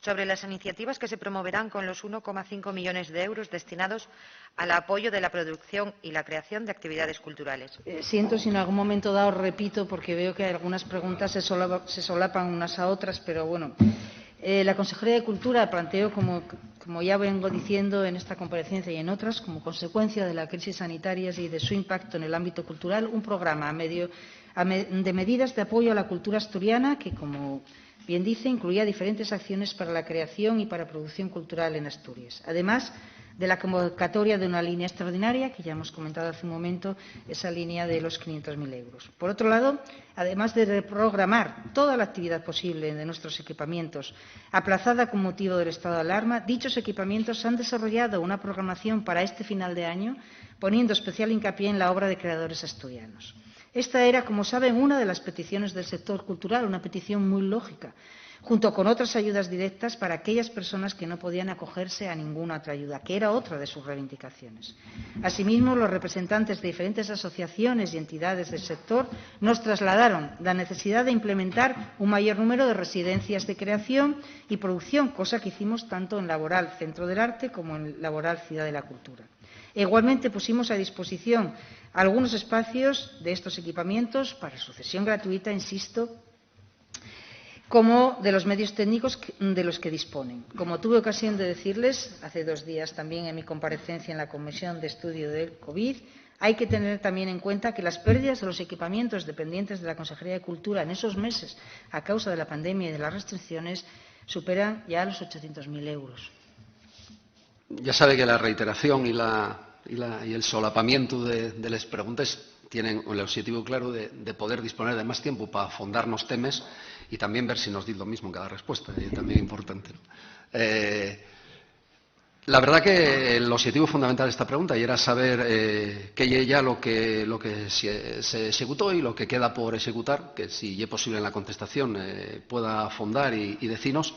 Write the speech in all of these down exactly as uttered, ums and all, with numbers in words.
sobre las iniciativas que se promoverán con los uno coma cinco millones de euros destinados al apoyo de la producción y la creación de actividades culturales. Eh, siento si en algún momento dado repito, porque veo que algunas preguntas se, solapa- se solapan unas a otras, pero bueno. Eh, la Consejería de Cultura planteó, como, como ya vengo diciendo en esta comparecencia y en otras, como consecuencia de la crisis sanitaria y de su impacto en el ámbito cultural, un programa a medio, a me- de medidas de apoyo a la cultura asturiana que, como bien dice, incluía diferentes acciones para la creación y para producción cultural en Asturias, además de la convocatoria de una línea extraordinaria, que ya hemos comentado hace un momento, esa línea de los quinientos mil euros. Por otro lado, además de reprogramar toda la actividad posible de nuestros equipamientos aplazada con motivo del estado de alarma, dichos equipamientos han desarrollado una programación para este final de año, poniendo especial hincapié en la obra de creadores asturianos. Esta era, como saben, una de las peticiones del sector cultural, una petición muy lógica, junto con otras ayudas directas para aquellas personas que no podían acogerse a ninguna otra ayuda, que era otra de sus reivindicaciones. Asimismo, los representantes de diferentes asociaciones y entidades del sector nos trasladaron la necesidad de implementar un mayor número de residencias de creación y producción, cosa que hicimos tanto en Laboral Centro del Arte como en Laboral Ciudad de la Cultura. E igualmente pusimos a disposición algunos espacios de estos equipamientos para su cesión gratuita, insisto, como de los medios técnicos que- de los que disponen. Como tuve ocasión de decirles hace dos días también en mi comparecencia en la Comisión de Estudio del COVID, hay que tener también en cuenta que las pérdidas de los equipamientos dependientes de la Consejería de Cultura en esos meses a causa de la pandemia y de las restricciones superan ya los ochocientos mil euros. Ya sabe que la reiteración y, la, y, la, y el solapamientu de, de les preguntes tienen el objetivo claro de, de poder disponer de más tiempo para afondar nos temes y también ver si nos diz lo mismo en cada respuesta, y también importante, ¿no? Eh, la verdad que el objetivo fundamental de esta pregunta era saber eh, qué ye ya lo que, lo que se, se executó y lo que queda por executar, que si ye posible en la contestación eh, pueda afondar y, y decinos.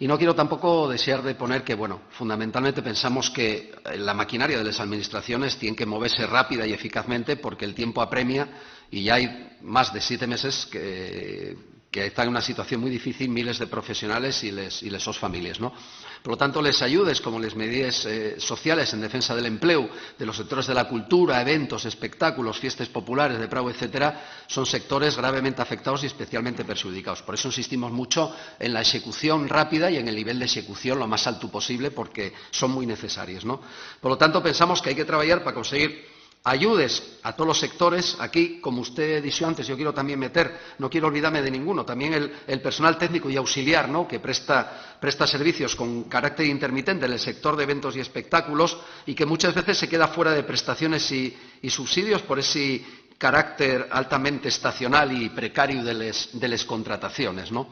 Y no quiero tampoco desear de poner que, bueno, fundamentalmente pensamos que eh, la maquinaria de les administraciones tiene que moverse rápida y eficazmente porque el tiempo apremia y ya hay más de siete meses que, que están en una situación muy difícil miles de profesionales y les, y les sos families, ¿no? Por lo tanto, les ayudes, como les medides eh, sociales en defensa del empleu, de los sectores de la cultura, eventos, espectáculos, fiestes populares, de prau, etcétera, son sectores gravemente afectados y especialmente perxudicados. Por eso insistimos mucho en la execución rápida y en el nivel de execución lo más alto posible, porque son muy necesarios, ¿no? Por lo tanto, pensamos que hay que trabajar para conseguir ayudes a todos los sectores. Aquí, como usted dijo antes, yo quiero también meter, no quiero olvidarme de ninguno, también el, el personal técnico y auxiliar, ¿no? Que presta, presta servicios con carácter intermitente en el sector de eventos y espectáculos y que muchas veces se queda fuera de prestaciones y, y subsidios por ese carácter altamente estacional y precario de les, de les contrataciones, ¿no?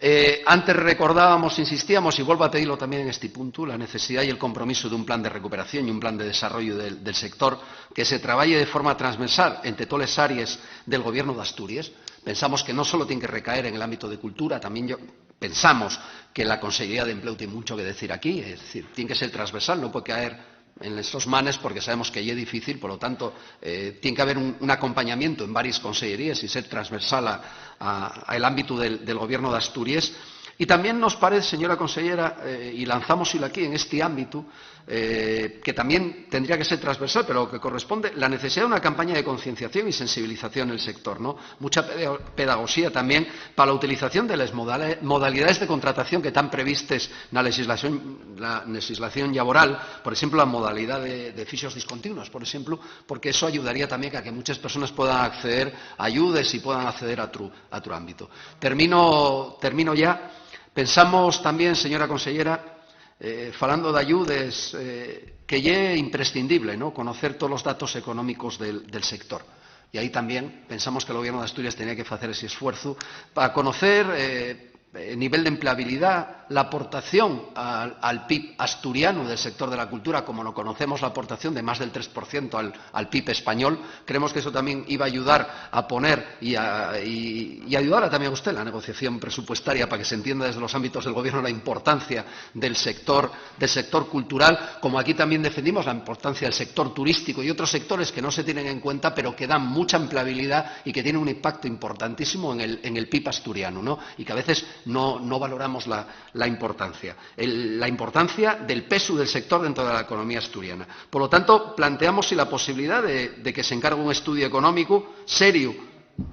Eh, antes recordábamos, insistíamos, y vuelvo a pedirlo también en este punto, la necesidad y el compromiso de un plan de recuperación y un plan de desarrollo del, del sector que se trabaje de forma transversal entre todas las áreas del Gobierno de Asturias. Pensamos que no solo tiene que recaer en el ámbito de cultura, también yo, pensamos que la Consejería de Empleo tiene mucho que decir aquí, es decir, tiene que ser transversal, no puede caer en estos manes porque sabemos que es difícil, por lo tanto, eh, tiene que haber un, un acompañamiento en varias consejerías y ser transversal a, a, al ámbito del, del Gobierno de Asturias. Y también nos parece, señora consellera, eh, y lanzámoslo aquí en este ámbito, eh, que también tendría que ser transversal, pero lo que corresponde, la necesidad de una campaña de concienciación y sensibilización en el sector, ¿no? Mucha pedagogía también para la utilización de las modalidades de contratación que están previstas en la legislación, la legislación laboral, por ejemplo, la modalidad de, de fixos discontinuos, por ejemplo, porque eso ayudaría también a que muchas personas puedan acceder a ayudes y puedan acceder a otro, a otro ámbito. Termino, termino ya. Pensamos también, señora consellera, eh, falando de ayudes, eh, que ye imprescindible, ¿no? Conocer todos los datos económicos del, del sector. Y ahí también pensamos que el Gobierno de Asturias tenía que hacer ese esfuerzo para conocer eh, el nivel de empleabilidad, la aportación al, al pib asturiano del sector de la cultura, como no conocemos la aportación de más del tres por ciento al, al pib español. Creemos que eso también iba a ayudar a poner y, a, y, y ayudar a, también a usted en la negociación presupuestaria para que se entienda desde los ámbitos del Gobierno la importancia del sector, del sector cultural, como aquí también defendimos la importancia del sector turístico y otros sectores que no se tienen en cuenta, pero que dan mucha empleabilidad y que tienen un impacto importantísimo en el, en el pib asturiano, ¿no? Y que a veces no, no valoramos la, la importancia, el, la importancia del pesu del sector dentro de la economía asturiana. Por lo tanto, planteamos si la posibilidad de, de que se encargue un estudio económico serio,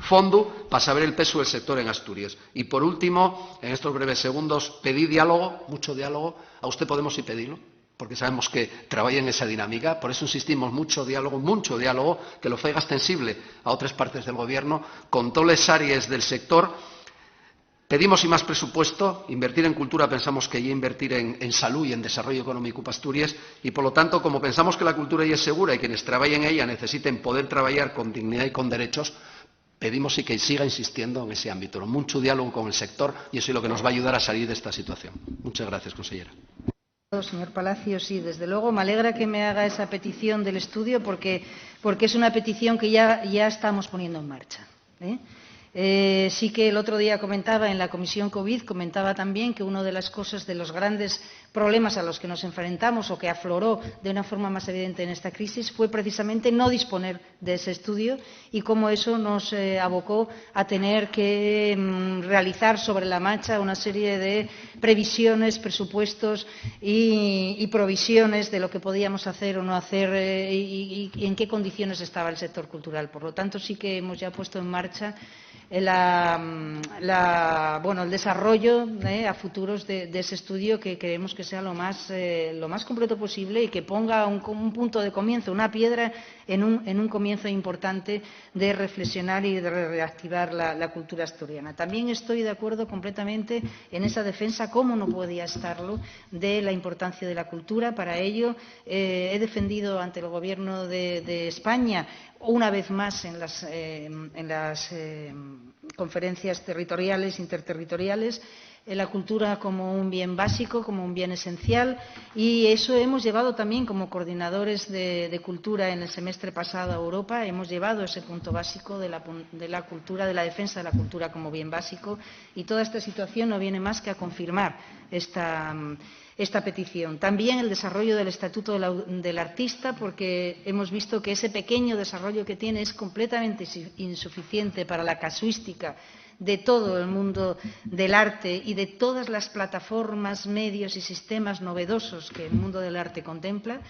fondo, para saber el pesu del sector en Asturias. Y por último, en estos breves segundos, pedí diálogo, mucho diálogo. A usted podemos ir pedilo, porque sabemos que trabaja en esa dinámica. Por eso insistimos, mucho diálogo, mucho diálogo, que lo faiga extensible a otras partes del gobierno, con todas las áreas del sector. Pedimos y más presupuesto, invertir en cultura, pensamos que ye invertir en, en salud y en desarrollo económico para Asturias, y por lo tanto, como pensamos que la cultura ya es segura y quienes trabajen en ella necesiten poder trabajar con dignidad y con derechos, pedimos y que siga insistiendo en ese ámbito. Mucho diálogo con el sector y eso es lo que nos va a ayudar a salir de esta situación. Muchas gracias, consellera. Señor Palacio, sí, desde luego me alegra que me haga esa petición del estudio porque, porque es una petición que ya, ya estamos poniendo en marcha, ¿eh? Eh, sí que el otro día comentaba en la comisión COVID, comentaba también que una de las cosas, de los grandes problemas a los que nos enfrentamos o que afloró de una forma más evidente en esta crisis fue precisamente no disponer de ese estudio y cómo eso nos, eh, abocó a tener que, mm, realizar sobre la marcha una serie de previsiones, presupuestos y, y provisiones de lo que podíamos hacer o no hacer, eh, y, y- y en qué condiciones estaba el sector cultural. Por lo tanto, sí que hemos ya puesto en marcha la, la, bueno, el desarrollo, eh, a futuros de, de ese estudio que creemos que sea lo más, eh, lo más completo posible y que ponga un, un punto de comienzo, una piedra en un, en un comienzo importante de reflexionar y de re-, reactivar la, la cultura asturiana. También estoy de acuerdo completamente en esa defensa, como no podía estarlo, de la importancia de la cultura. Para ello, eh, he defendido ante el Gobierno de, de España, una vez más en las, eh, en las, eh, conferencias territoriales, interterritoriales, eh, la cultura como un bien básico, como un bien esencial, y eso hemos llevado también como coordinadores de, de cultura en el semestre pasado a Europa, hemos llevado ese punto básico de la pun-, de la cultura, de la defensa de la cultura como bien básico, y toda esta situación no viene más que a confirmar esta, mm, esta petición. También el desarrollo del estatuto del au-, del artista, porque hemos visto que ese pequeño desarrollo que tiene es completamente insu-, insuficiente para la casuística de todo el mundo del arte y de todas las plataformas, medios y sistemas novedosos que el mundo del arte contempla.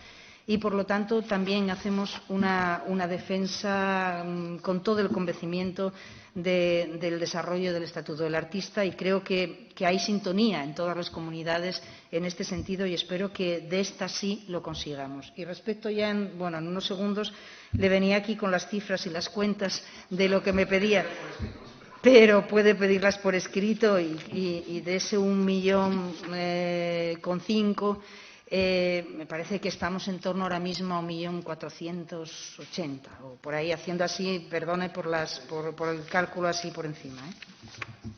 Y, por lo tanto, también hacemos una, una defensa, mm, con todo el convencimiento de, del desarrollo del Estatuto del Artista y creo que, que hay sintonía en todas las comunidades en este sentido y espero que de esta sí lo consigamos. Y respecto ya, en, bueno, en unos segundos le venía aquí con las cifras y las cuentas de lo que me pedía, pero puede pedirlas por escrito y, y- y de ese un millón, eh, con cinco, eh, me parece que estamos en torno ahora mismo a un millón cuatrocientos ochenta, o por ahí, haciendo así, perdone por las, por, por el cálculo así por encima, ¿eh?